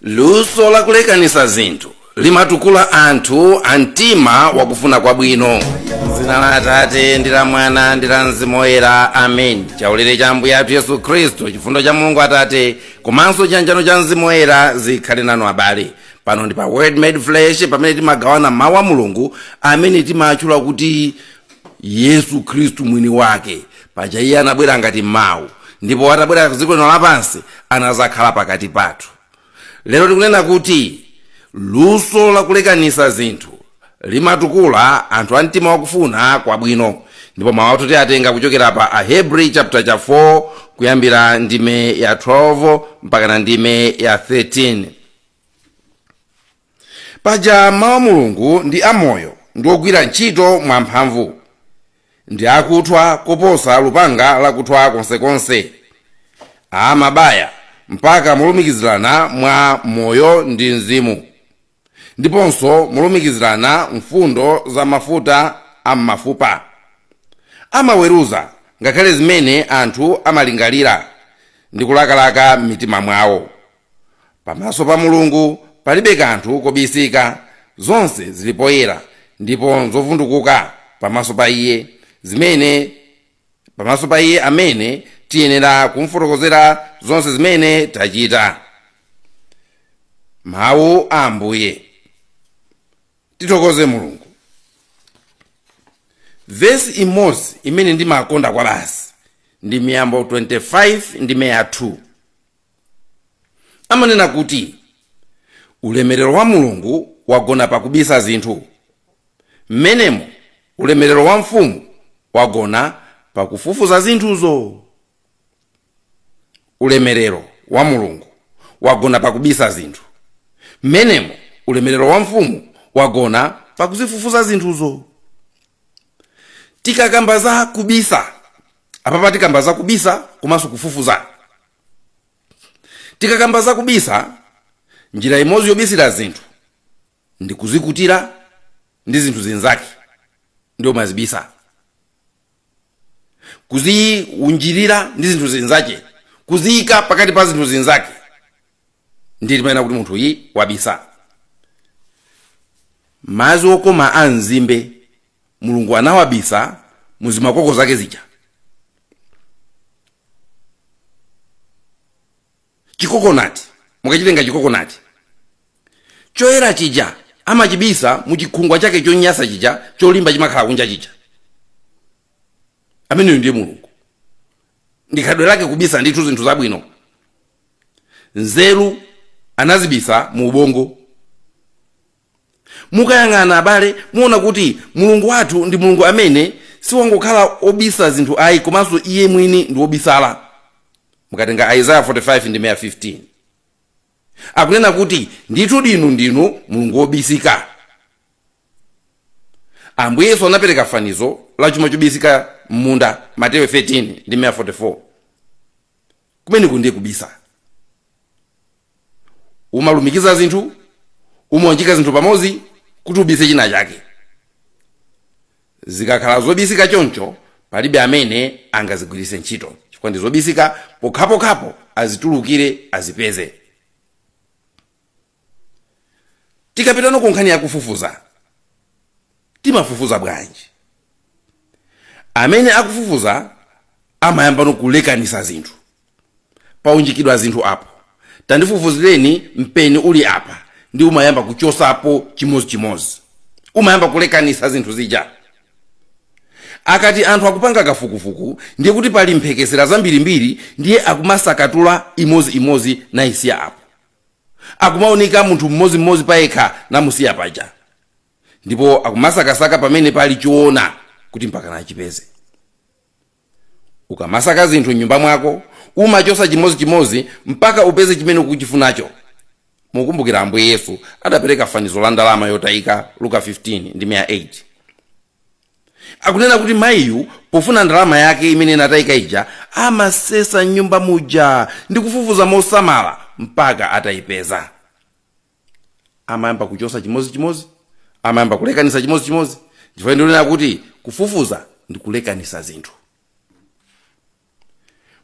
Luso lakulekanisa zinthu limatukula anthu a mtima wakufuna kwabwino. Dzina la Atate ndi la Mwana ndi la Mzimu Woyera, amen. Chaulere cha Ambuye athu Yesu Khristu, chifundo cha Mulungu Atate komanso chiyanjano cha Mzimu Woyera zikhale nanu abale. Pano ndi pa Word Made Flesh, pamene timagawana mawu a Mulungu amene timatchula kuti Yesu Khristu mwini wake. Paja iye anabwera ngati mawu, ndipo atabwera ku dziko lino lapansi anazakhala pakati pathu. Lero tikunena kuti luso lakulekanisa zinthu limatukula anthu a mtima wakufuna kwabwino. Ndipo mawu athu tiatenga kuchokera pa Ahebri chapter cha 4 kuyambira ndime ya 12 mpaka na ndime ya 13. Paja mawu a Mulungu ndi amoyo ndi ogwira ntchito mwamphamvu, ndi akuthwa koposa lupanga lakuthwa konsekonse, amabaya mpaka molumikizirana mwa moyo ndi mzimu, ndiponso molumikizirana mfundo za mafuta am'mafupa. Amaweruza ngakhale zimene anthu amalingalira ndi kulakalaka m'mitima mwawo. Pamaso pa Mulungu palibe kanthu kobisika, zonse zili poyera ndipo nzovundukuka pamaso pa Iye, zimene pamaso pa Iye amene tiyenera kumfotokozera zonse zimene tachita. Mawu a Ambuye. Tithokoze Mulungu. Vesi imodzi imene ndimakonda kwa basi ndi Miyambo 25 ndime ya 2. Amanena kuti ulemerero wa Mulungu wagona pakubisa zinthu, mmenemo ulemerero wa mfumu wagona pakufufuza zinthuzo. Ulemerero wa Mulungu wagona pakubisa zinthu, mmenemo ulemerero wa mfumu wagona pakuzifufuza zinthuzo. Tikakamba za kubisa, apapa tikamba za kubisa komanso kufufuza. Tikakamba za kubisa, njira imodzi yobisira zinthu ndi kuzikutira ndi zinthu zinzake, ndiyo mazibisa. Kuziunjirira ndi zinthu zinzake, kuziyika pakati pa zinthu zinzake, ndi timanena kuti munthu uyi wabisa. Madzi okoma a mzimbe Mulungu anawabisa muzimakoko zake zija. Chikokonati, mukachitenga chikokonati choyera chija amachibisa muchikhungwa chake chonyasa chija cholimba chimakhala kunja chija. Ameneyo ndiye Mulungu, ndi khalidwe lake kubisa ndithu zinthu zabwino. Nzeru anazibisa mu ubongo. Mukayang'ana abale, muona kuti Mulungu wathu ndi Mulungu amene siwangokhala obisa zinthu ayi, komanso iye mwini ndi wobisala. Mukatenga Isaiah 45 ndi 15, akunena kuti ndithu dinu ndinu Mulungu wobisika. Ambuye Yesu anapereka fanizo la chuma chobisika m'munda, Mateyu 13 ndi 44. Kumeneku ndiye kubisa. Umalumikiza zinthu, umaunjika zinthu pamodzi kuti ubise china chake. Zikakhala zobisika choncho, palibe amene angazigwiritse ntchito, chifukwa ndi zobisika, pokhapokhapo azitulukire azipeze. Tikapitano ku nkhani yakufufuza, timafufuza bwanji? Amene akufufuza amayambano kulekanisa zinthu. Paunjikidwa zinthu apo, tandifufuzireni mpeni uli apa, ndi umayamba kuchosapo chimodzimodzi, umayamba kulekanisa zinthu zija. Akati anthu akupanga kafukufuku, ndiye kuti pali mphekesera zambirimbiri, ndiye akumasakatula imodziimodzi nayisiya apo. Akumaoneka munthu mmodzimmodzi payekha namusiya paja, ndipo akumasakasaka pamene pali choona kuti mpaka nachipeze. Ukamasaka zinthu m'nyumba mwako, umachosa chimodzimodzi mpaka upeze chimene ukuchifunacho. Mukumbukira Ambuye Yesu adapereka fanizo la ndalama yotayika, Luka 15 ndi 8. Akunena kuti mayiyu pofuna ndalama yake imene inatayika ija, amasesa m'nyumba muja ndi kufufuza mosamala mpaka atayipeza. Amayamba kuchosa chimodzimodzi, amayamba kulekanisa chimodzimodzi. Chifukwa ndinena kuti kufufuza ndi kulekanisa zinthu.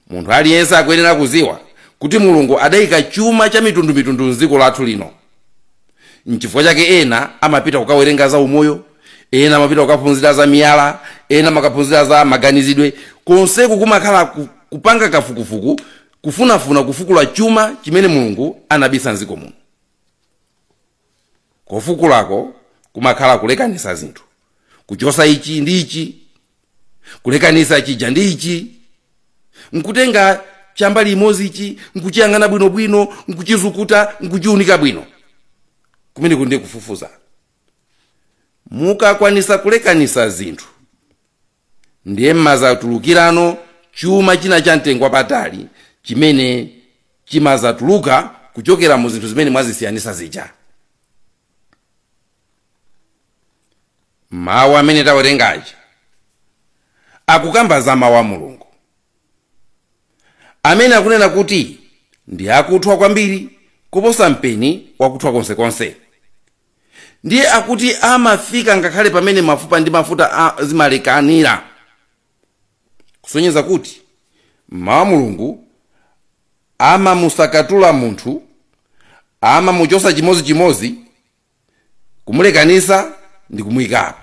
Munthu aliyense akuyenera kuziwa Kuti Mulungu adayika chuma cha mitundumitundu mdziko lathu lino. Nchifukwa chake ena amapita kukawerenga za umoyo, ena amapita kukaphunzira za miyala, ena amakaphunzira za maganizidwe. Konseku kumakhala kupanga kafukufuku, kufunafuna kufukula chuma chimene Mulungu anabisa mdziko muno. Kofukulako kumakhala kulekanisa zinthu, kuchosa ichi ndi ichi, kulekanisa chija ndi ichi, nkutenga chambali imodzi ichi nkuchiyang'ana bwinobwino, nkuchizukuta, nkuchiunika bwino. Kumeneku ndiye kufufuza. Mukakwanisa kulekanisa zinthu, ndiye mmazatulukirano chuma china cha mtengo wapatali chimene chimazatuluka kuchokera mu zinthu zimene mwazisiyanisa zija. Mawu amene tawerengaja akukamba za mawu a Mulungu amene akunena kuti ndi akuthwa kwambiri kuposa mpeni wakuthwa konsekonse. Ndiye akuti amafika ngakhale pamene mafupa ndi mafuta zimalekanira, kusonyeza kuti mawu a Mulungu amamusakatula munthu, amamuchosa chimozimozi, kumulekanisa ndi kumuyikapo,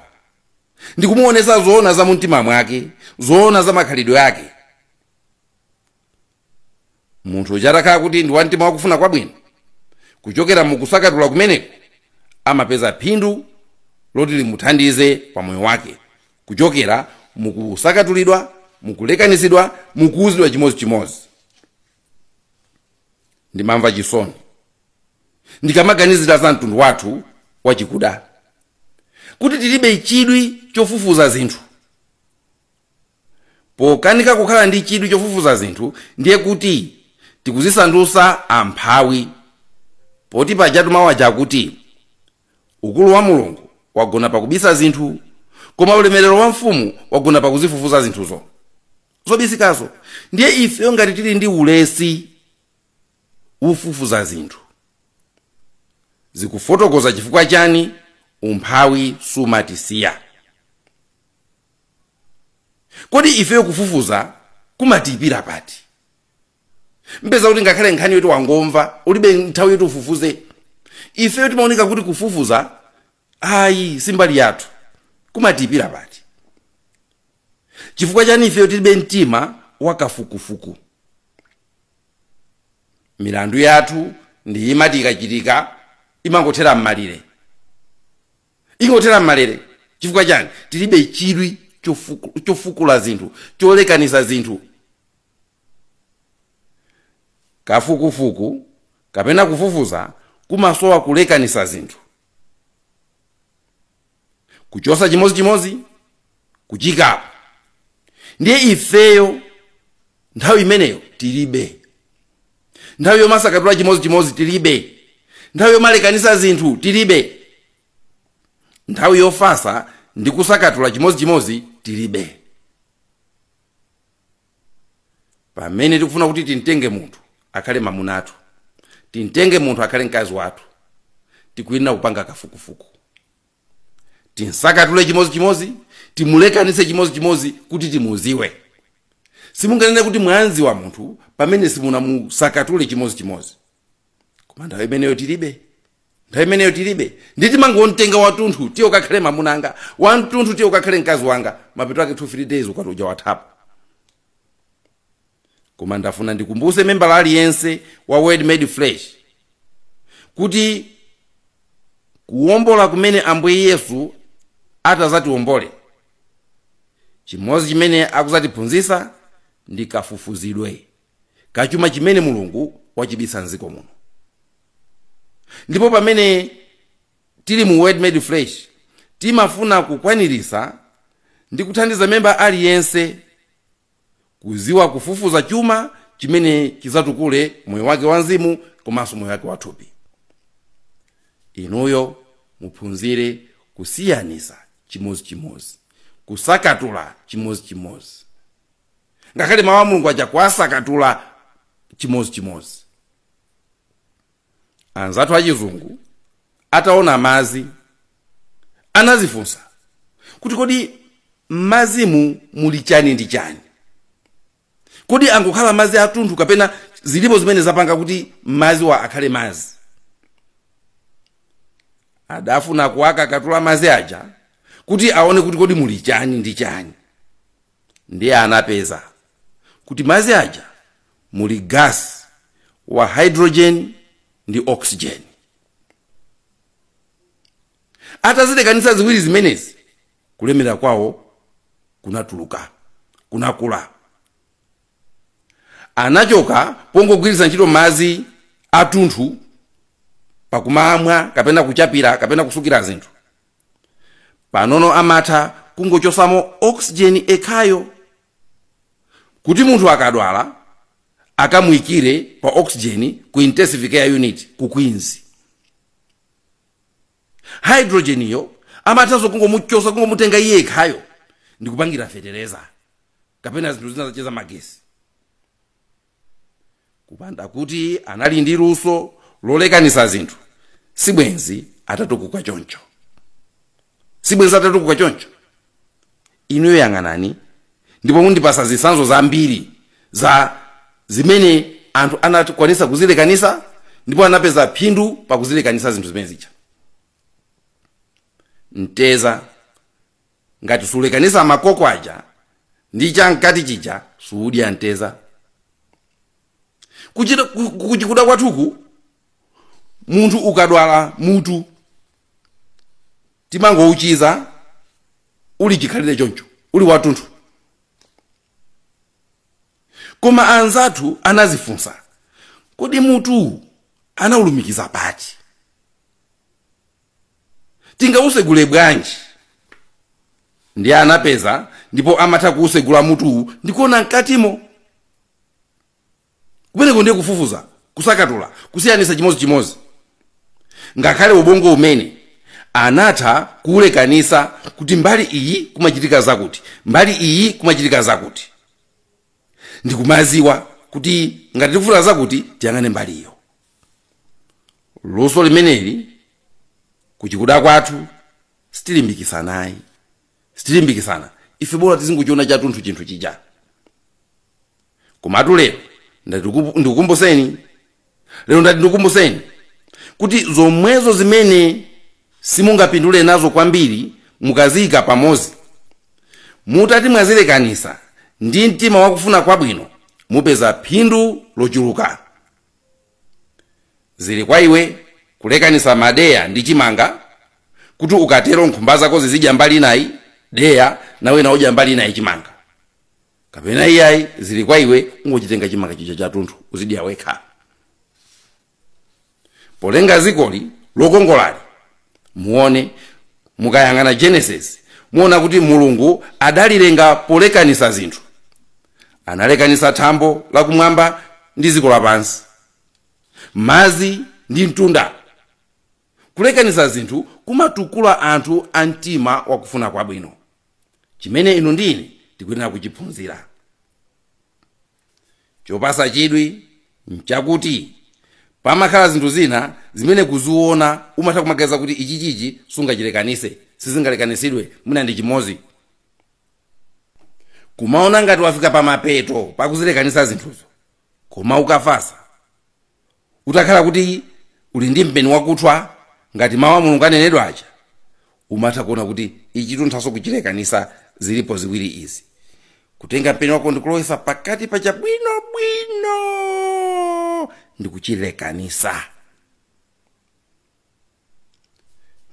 ndi kumuonesa zoona za mumtima mwake, zoona za makhalidwe ake. Munthu uja atakhala kuti ndi wamtima wakufuna kwabwino, kuchokera mukusakatula kumeneko amapeza phindu loti limuthandize pa moyo wake, kuchokera mukusakatulidwa, mukulekanisidwa, mukuuzidwa chimozimozi. Ndimamva chisoni ndikamaganizira za mtundu wathu wachikuda, kuti tilibe chidwi chofufuza zinthu. Pokanika kukhala ndi chidwi chofufuza zinthu, ndiye kuti tikuzisandusa amphawi. Poti pajatu mawu aja akuti ukulu wa Mulungu wagona pakubisa zinthu, koma ulemerero wa mfumu wagona pakuzifufuza zinthuzo zobisikazo. Ndiye ifeyo ngati tili ndi ulesi ufufuza zinthu, zikufotokoza chifukwa chani umphawi sumatisiya. Kodi ifeyo kufufuza kumatiyipira pati? Mpeza kuti ngakhale nkhani yoti wangomva ulibe nthawi yoti ufufuze. Ifeyo timaoneka kuti kufufuza ayi simbali yathu, kumatiyipira pati? Chifukwa chani ifeyo tilibe mtima wakafukufuku? Milandu yathu ndi imati ikachitika imangothera mmalire, ingothera mmalere. Chifukwa chani? Tilibe chidwi chofukula zinthu, cholekanisa zinthu. Kafukufuku kapena kufufuza kumasowa kulekanisa zinthu, kuchosa chimozimozi, kuchikapo. Ndiye ifeyo nthawi imeneyo tilibe, nthawi yomasakatula chimozimozi tilibe, nthawi yomalekanisa zinthu tilibe, nthawi yofasa ndi kusakatula chimozimozi tilibe. Pamene tikufuna kuti timtenge munthu akhale mamuna athu, timtenge munthu akhale mkazi wathu, tikuyenera kupanga kafukufuku, tinsakatule chimozimozi, timulekanise chimozimozi kuti timuziwe. Simunganene kuti mwanzi wa munthu pamene simunamusakatule chimozimozi. Koma nthawi imeneyo tilibe, nthawi imeneyo tilibe. Ndi timangotenga watunthu, tiye ukakhale mamunanga, wamtunthu tiye ukakhale mkazi wanga, mapeto ake 2-3 days ukati uja wathapo. Koma ndafuna ndikumbuse membala aliyense wa Word Made Flesh kuti kuwombola kumene Ambuye Yesu atazatiwombole, chimodzi chimene akuzatiphunzitsa ndi kafufuzidwe kachuma chimene Mulungu wachibisa mdziko muno. Ndipo pamene tili mu Word Made Flesh timafuna kukwanirisa ndi kuthandiza memba aliyense kuziwa kufufuza chuma chimene chizatukule moyo wake wa mzimu komanso moyo wake wa thupi. Inuyo muphunzire kusiyanisa chimozimozi, kusakatula chimozimozi, ngakhale mawu a Mulungu aja kuwasakatula chimozimozi. Anzathu achizungu ataona mazi anazifunsa kuti kodi mazimu muli chani ndi chani? Kodi angokhala mazi atunthu kapena Zilipo zimene zapanga kuti maziwa akhale mazi. Adafuna kuwaka katula mazi aja kuti aone kuti kodi muli chani ndi chani. Ndiye anapeza kuti mazi aja muli gas wa hydrogen ndi oxygen. Atazilekanitsa ziwiri zimenezi, kulemera kwawo kunatuluka, kunakula. Anachoka pongogwiritsa ntchito mazi atunthu pakumamwa kapena kuchapira kapena kusukira zinthu. Panono amatha kungochosamo oxygen ekhayo kuti munthu akadwala akamuyikire pa oxygen ku intensive care unit ku Queens. Hydrogen iyo amathanso kungomuchosa, kungomutenga iye ekhayo ndikupangira fetereza kapena zinthu zina zacheza magesi. Kupanda kuti anali ndi luso lolekanisa zinthu, sibwenzi atatukuka choncho, sibwenzi atatukuka choncho. Inuyo yang'anani ndipo mundipasa zitsanzo zambiri za zimene anthu anakwanisa kuzilekanisa ndipo anapeza phindu pakuzilekanisa zinthu zimene zija. Mteza ngati sulekanisa makoko aja ndi chamkati chija, sudya mteza. Kuchikuda kwathuku, munthu ukadwala mutu timangouchiza uli chikhalire choncho, uli watunthu. Koma anzathu anazifunsa, kodi mutu anawulumikiza pati? Tingausegule bwanji? Ndiye anapeza ndipo amatha kuusegula mutuwu ndikuona mkatimo. Kumeneko ndiye kufufuza, kusakatula, kusiyanisa chimozchimozi. Ngakhale ubongo umene anatha kuulekanisa kuti mbali iyi kumachitika zakuti, mbali iyi kumachitika zakuti, ndikumaziwa kuti ngati tikufuna zakuti tiyang'ane mbali iyo. Luso limeneli kuchikuda kwathu sitilimbikisanayi, sitilimbikisana. Ife bora tizingochiona chatunthu chinthu chija. Komatu lero ndikukumbuseni, lero ndati ndikukumbuseni kuti zomwezo zimene simungapindule nazo kwambiri mukaziyika pamodzi, mutati mwazilekanisa ndi mtima wakufuna kwabwino, mupeza phindu lochuluka. Zili kwa iwe kulekanisa madeya ndi chimanga, kuti ukatero nkhumba zako zizidya mbali inayi deya nawe naudya mbali inayi chimanga. Kapena iyayi, zili kwa iwe ungochitenga chimanga chija chatunthu uzidya wekha. Polenga zikoli lokongolali, muone mukayang'ana Genesis, muona kuti Mulungu adalilenga polekanisa zinthu. Analekanisa thambo lakumwamba ndi dziko lapansi, madzi ndi mtunda. Kulekanisa zinthu kumatukula anthu a mtima wakufuna kwabwino, chimene inu ndi ine tikuyenera kuchiphunzira. Chopasa chidwi nchakuti pamakhala zinthu zina zimene kuziona umatha kumaganiza kuti ichi chichi sungachilekanise, sizingalekanisidwe, mwina ndi chimodzi. Kumaona ngati wafika pamapeto pakuzilekanisa zinthuzo, koma ukafasa utakhala kuti uli ndi mpeni wakuthwa ngati mawu a Mulungu anenedwa aja, umatha kuona kuti ichi tunthaso kuchilekanisa. Zilipo ziwiri izi, kutenga mpeni wako ndikulowesa pakati pa chabwinobwino ndikuchilekanisa.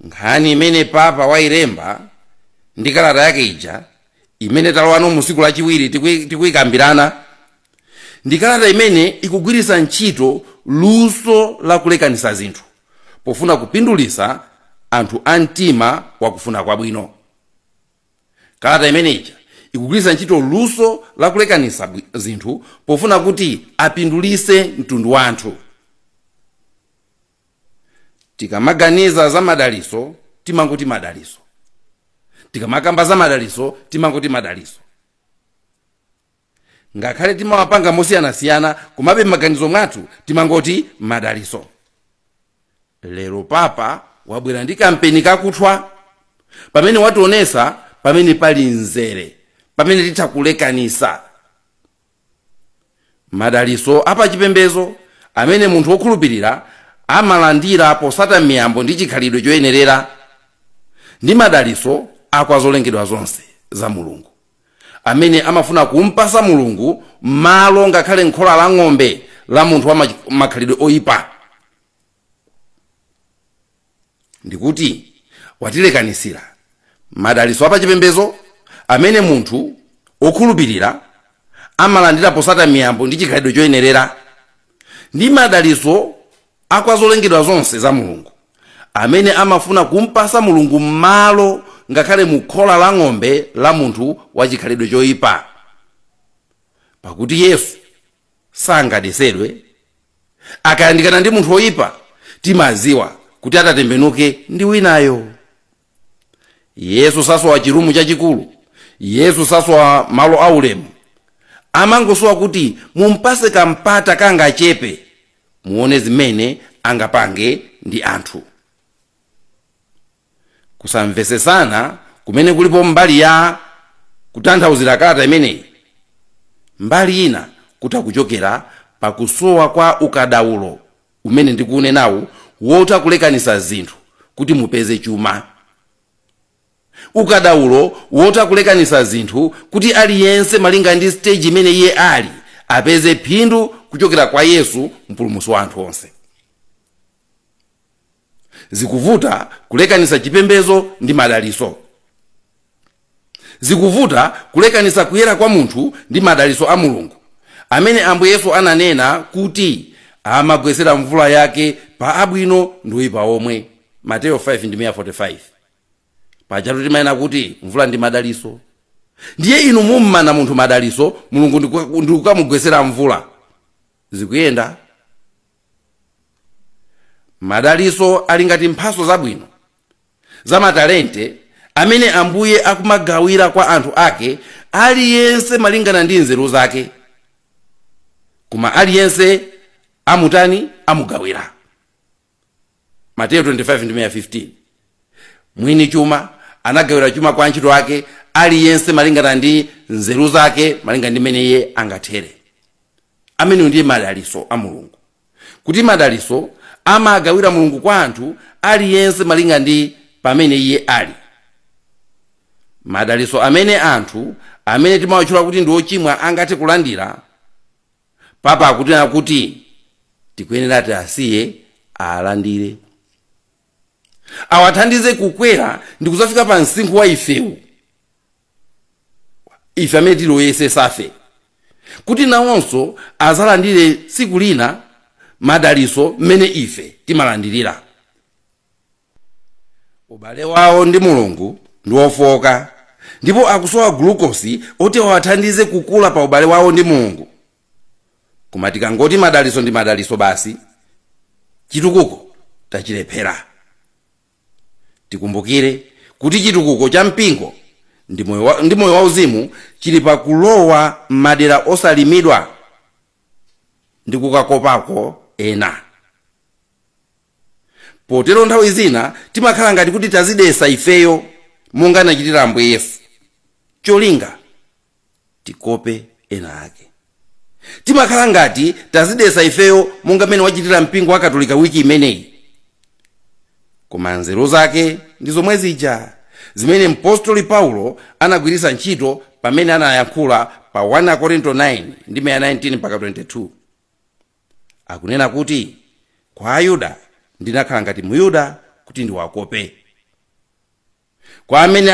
Nkhani imene Papa wayilemba ndi kalata yake ija imene talowano mu tsiku lachiwiri tikuyikambirana, ndi kalata imene ikugwiritsa ntchito luso la kulekanisa zinthu pofuna kupindulitsa anthu a mtima wakufuna kwabwino. Kalata imene ija ikugwiritsa ntchito luso la kulekanisa zinthu pofuna kuti apindulise mtundu wa anthu. Tikamaganiza za madaliso timangoti madaliso, tikamakamba za madaliso timangoti madaliso. Ngakhale timawapanga mosiyanasiyana, komabe m'maganizo mwathu timangoti madaliso. Lero Papa wabwera ndi kampeni kakuthwa pamene wationesa pamene pali mzere, pamene titha kulekanisa. Madaliso apachipembezo amene munthu wokhulupirira amalandira posata miyambo ndi chikhalidwe choyenerera, ndi madaliso akwa zolengedwa zonse za Mulungu amene amafuna kumpasa Mulungu malo ngakhale nkhola la ng'ombe la munthu wa makhalidwe oyipa. Ndikuti watilekanisira madaliso apachipembezo amene munthu okhulupirira amalandira posata miyambo ndi chikhalidwe choyenerera, ndi madaliso akwa zolengedwa zonse za Mulungu amene amafuna kumpasa Mulungu malo ngakhale mukhola la ng'ombe la munthu wa chikhalidwe choyipa. Pakuti Yesu sangadesedwe. Akayandikana ndi munthu woyipa, timaziwa kuti atatembenuke ndi winayo. Yesu sasowa chirumu chachikulu, Yesu sasowa malo aulemu, amangosowa kuti mumpase kampata kangachepe muone zimene angapange ndi anthu. Kusamvesesana kumene kulipo mbali ya kutanthauzira kalata imeneyi, mbali ina kutakuchokera pakusowa kwa ukadaulo umene ndikuunenawu wotha kulekanisa zinthu kuti mupeze chuma. Ukadaulo wotha kulekanisa zinthu kuti aliyense malinga ndi stage imene iye ali apeze phindu kuchokera kwa Yesu mpulumutsi wa anthu onse. Zikuvuta kulekanisa chipembezo ndi madaliso. Zikuvuta kulekanisa kuyera kwa munthu ndi madaliso a Mulungu amene Ambuye Yesu ananena kuti amagwesera mvula yake pa abwino ndi oyipa omwe. Mateyo 5:45. Pajatu timanena kuti mvula ndi madaliso. Ndiye inu mummana munthu madaliso, Mulungu ndikukamugwesera mvula. Zikuyenda. Madaliso ali ngati mphaso zabwino za matalente amene Ambuye akumagawira kwa anthu ake, aliyense malingana ndi nzeru zake, koma aliyense amutani amugawira. Mateyo 25:15. Mwini chuma anagawira chuma kwa antchito ake, aliyense malingana ndi nzeru zake, malingana ndi mmene iye angathere. Ameneyo ndiye madaliso a Mulungu, kuti madaliso amagawira Mulungu kwa anthu aliyense malinga ndi pamene iye ali. Madaliso amene anthu amene timawatchula kuti ndi ochimwa angathe kulandira, Papa akutinena kuti tikuyenera tiasiye alandire, awathandize kukwera ndi kudzafika pa msinkhu wa ifewu, ife amene tili oyesesafe, kuti nawonso azalandire tsiku lina madaliso mmene ife timalandirira. Ubale wawo ndi Mulungu ndi wofoka, ndipo akusowa gulukosi oti awathandize kukula pa ubale wawo ndi Mulungu. Koma tikangoti madaliso ndi madaliso basi, chitukuko tachilephera. Tikumbukire kuti chitukuko cha mpingo ndi moyo wauzimu chili pakulowa m'madera osalimidwa ndi kukakopako ena. Potero nthawi zina timakhala ngati kuti tazidesa ifeyo monga anachitira Ambuye Yesu, cholinga tikope ena ake. Timakhala ngati tazidesa ifeyo monga mmene wachitira mpingo wa Katolika wiki imeneyi. Koma nzeru zake ndi zomwe zija zimene mpostoli Paulo anagwiritsa ntchito pamene anayankhula pa 1 Korinto 9 ndi 19 mpaka 22. Akunena kuti kwa Ayuda ndinakhala ngati Muyuda kuti ndiwakope, kwa amene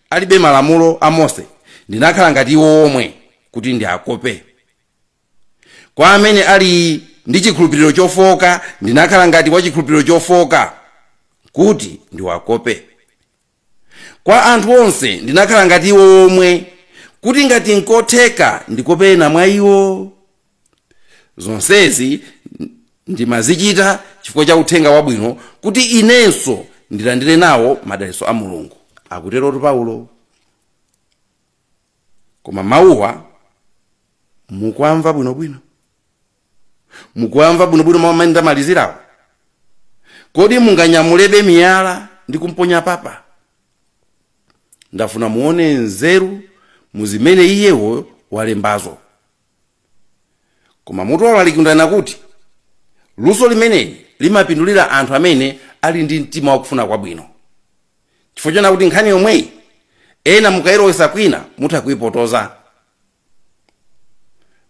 alibe malamulo a Mose ndinakhala ngati iwo omwe kuti ndiakope, kwa amene ali ndi chikhulupiriro chofoka ndinakhala ngati wa chikhulupiriro chofoka kuti ndiwakope, kwa anthu onse ndinakhala ngati iwo omwe kuti ngati nkotheka ndikope ena mwa iwo. Zonsezi ndimazichita chifukwa cha uthenga wabwino, kuti inenso ndilandire nawo madalitso a Mulungu, akuterotu Paulo. Koma mawuwa mukuamva bwinobwino? Mukuamva bwinobwino mawu amene ndamalizirawo? Kodi munganyamulebe miyala ndi kumponya papa? Ndafuna muone nzeru muzimene iyewo walembazo. Koma mutu wa ulaliki undanena kuti luso limeneli limapindulira anthu amene ali ndi mtima wakufuna kwabwino, chifukwa chona kuti nkhani yomweyi ena mukayilowesa kwina mutha kuyipotoza.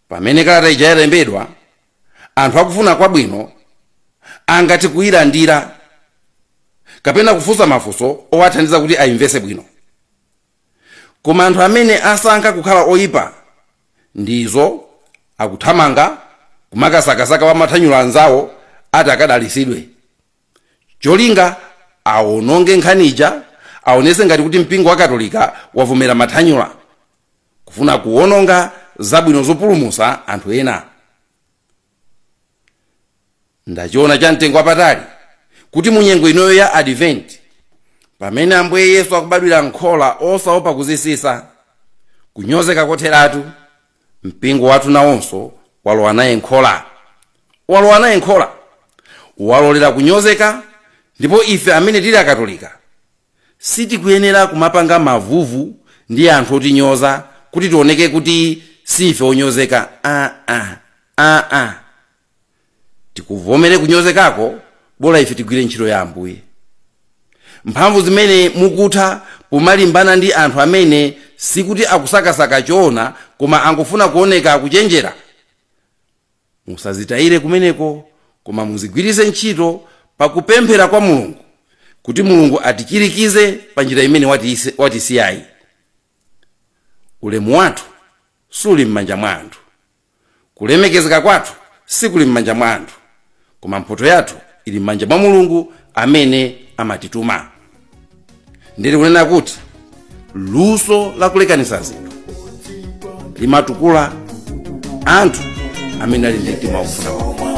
Pamene kalata ija yalembedwa, anthu akufuna kwabwino angati kuyilandira kapena kufunsa mafunso owathandiza kuti ayimvese bwino. Koma anthu amene asankha kukhala oyipa ndizo akuthamanga kumakasakasaka wa mathanyula anzawo ati akadalisidwe, cholinga awononge nkhanija, aonese ngati kuti mpingo wa Katolika wavomera mathanyula, kufuna kuwononga zabwino zopulumutsa anthu ena. Ndachiona cha mtengo wapatali kuti munyengo inoyo ya Advent, pamene Ambuye Yesu akubadwira nkhola osaopa kuzisisa, kunyozeka kotheratu, mpingo wathu nawonso walowa naye nkhola, walowa naye nkhola, walolera kunyozeka. Ndipo ife amene tili Akatolika sitikuyenera kumapanga mavuvu ndi anthu otinyoza kuti tioneke kuti sife onyozeka. Aa, tikuvomere kunyozekako, bola ife tigwire ntchito ya Ambuye. Mphamvu zimene mukutha pomalimbana ndi anthu amene sikuti akusakasaka choona koma angofuna kuoneka akuchenjera, musazitayire kumeneko, koma muzigwiritse ntchito pakupemphera kwa Mulungu kuti Mulungu atichirikize pa njira imene watisiyayi. Ulemu wathu suli m'manja mwa anthu, kulemekezeka kwathu sikuli m'manja mwa anthu, koma mphotho yathu ili m'manja mwa Mulungu amene amatituma. Ndili kunena kuti luso lakulekanitsa zinthu limatukula anthu amene ali ndi mtima wakufuna kwabwino.